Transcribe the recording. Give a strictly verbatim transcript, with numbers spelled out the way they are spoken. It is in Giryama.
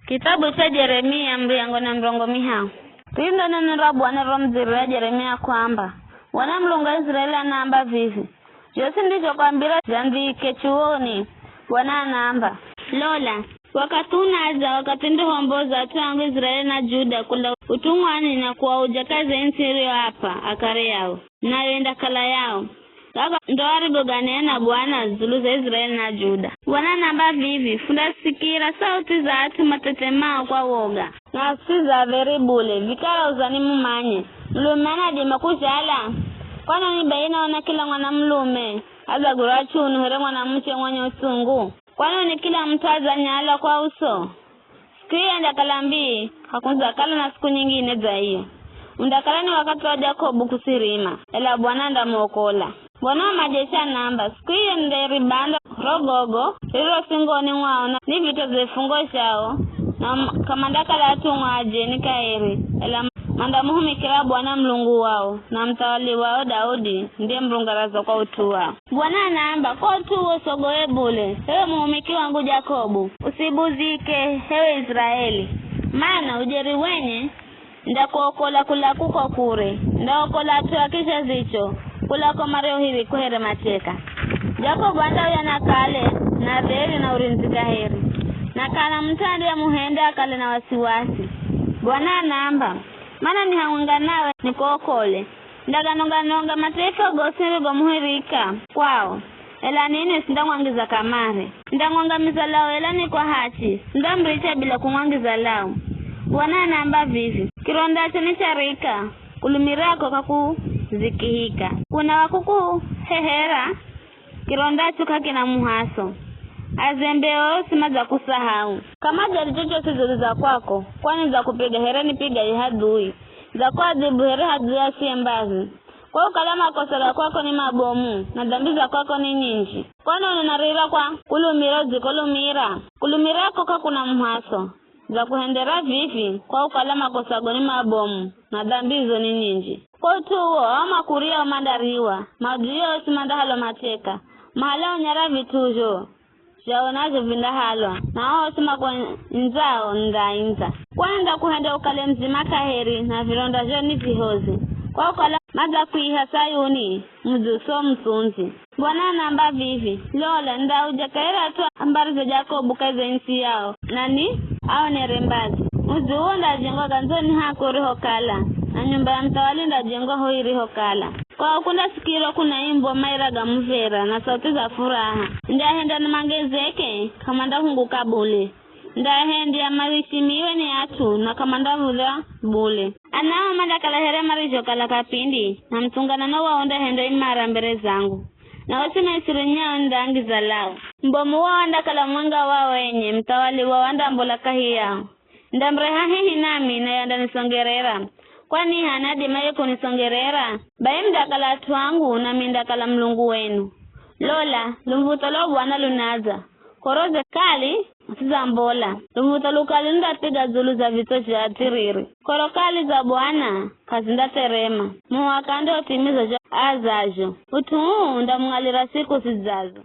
Kithabu cha Jeremia, muryango na murongo mihahu. Riri ndo neno ra Bwana riromudzirira Jeremia kwamba, Bwana Mulungu wa Iziraeli anaamba vivi, zhosi nirizokwambira zhandhike chuwoni, Bwana anaamba. Lola, wakathi unadza, wakathi nirihomboza at'u angu Iziraeli na Juda kula utumwani na kuauja kahi za ntsi iriyo apa akare yao, nayo indakala yao. Gaga ndo arigoganena Bwana dzulu za Iziraeli na Juda. Bwana anaamba vivi, fundasikira sauti za at'u mathetemao kwa woga. Na si za dheri bule, vikara uzani mumanye, mulume anadima kuzhala? Kwanoni bai naona kila mwanamulume adzagwirwa chunu here mwanamuche mwenye utsungu? Kwanoni kila mut'u adzanyala kwa uso? Siku iyo indakala mbii, k'akundzakala na siku nyingine dza iyo. Undakala ni wakathi wa Jakobu kusirima, ela Bwana andamuokola. Bwana wa majeshi anaamba, siku iyo nindaribanda ro gogo ririro singoni mwao na nivitoze vifungo zhao, na m-, k'amandakala atumwa a jeni kaheri, ela mandamuhumikira Bwana Mulungu wao, na muthawali wao Daudi ndiye murungarazwa kwa ut'u wao. Bwana anaamba, kwa ut'u uwo usogohe bule, h'ewe muhumiki wangu Jakobu, usibuzike, h'ewe Iziraeli, mana ujeri wenye, ndakuokola kula kuko kure, ndaokola at'u a kizhazicho kula ko mariohirikwa here mateka. Jakobu andauya na kale, na dheri na urindzi kaheri, na kana mut'u andiyemuhenda akale na wasiwasi. Bwana anaamba, mana ni hamwenga nawe nikuokole. Ndaganonga-nonga mataifa gosi nirigomuhirika kwao, ela ninwi sindamwangiza kamare. Ndamwangamiza lau, ela ni kwa hachi, sindamuricha bila kumwangiza lau. Bwana anaamba vivi, kirondacho ni charika, kulumirako k'akuzikihika. Kuna wa kukuhehera, kirondacho k'akina muhaso. Azembe osi madzakusahau. K'amajali chochosi dzulu za kwako, kwani ndzakupiga here nipigaye hadhui, ndzakuadhibu here hadhui asiye mbazi. Kwa ukala makosa ga kwako ni mabomu, na dambi za kwako ni nyinji. Kwanoni unarira kwa kulumira udzikolumira? Kulumirako k'akuna muhaso. Ndzakuhendera vivi kwa ukala makosago ni mabomu, na dambizo ni nyinji. Kwa ut'u uwo, ao makuria mandariwa, maudhui osi mandahalwa mateka, mahala unyara vit'uzho zhao nazho vindahalwa, na ao osi makwendzao nindaaindza. Kwani ndakuhenda ukale muzima kaheri, na vironda zho nivihoze, kwa ukala madzakwiha Sayuni, mudzi usio mutsundzi. Bwana anaamba vivi, lola, nindauja kaheri at'u a mbari za Jakobu kahi za ntsi yao, na niaonere mbazi. Mudzi uwo undajengwa gandzoni hako urihokala, na nyumba ya muthawali indajengwa ho irihokala. Kwao kundasikirwa kunaimbwa maira ga muv̱era na sauti za furaha. Nindahenda nimangezeke, k'amandahunguka bule. Ndahendya marishimiwe ni at'u, na k'amandav̱udhwa bule. Anao mandakala here marizhokala kapindi, na muthunganano wao undahendwa imara mbere zangu. Na osi maisirinyao nindaangiza lau. Mubomu wao andakala mwenga wao enye, muthawali wao andambola kahi yao. Nindamureha hehi nami, naye andanisongerera. Kwani h'ani adimaye kunisongerera? Bai mundakala at'u angu, nami nindakala Mulungu wenu. Lola, lumuv̱utho lwa Bwana lunadza. K'oro ze kali zidzambola. Lumuv̱utho lukali lundapiga dzulu za vitso zha thiriri. K'oro kali za Bwana k'azindatherema. Muhaka andiutimiza zho aazazho. Ut'u uu undamung'alira siku zidzazo.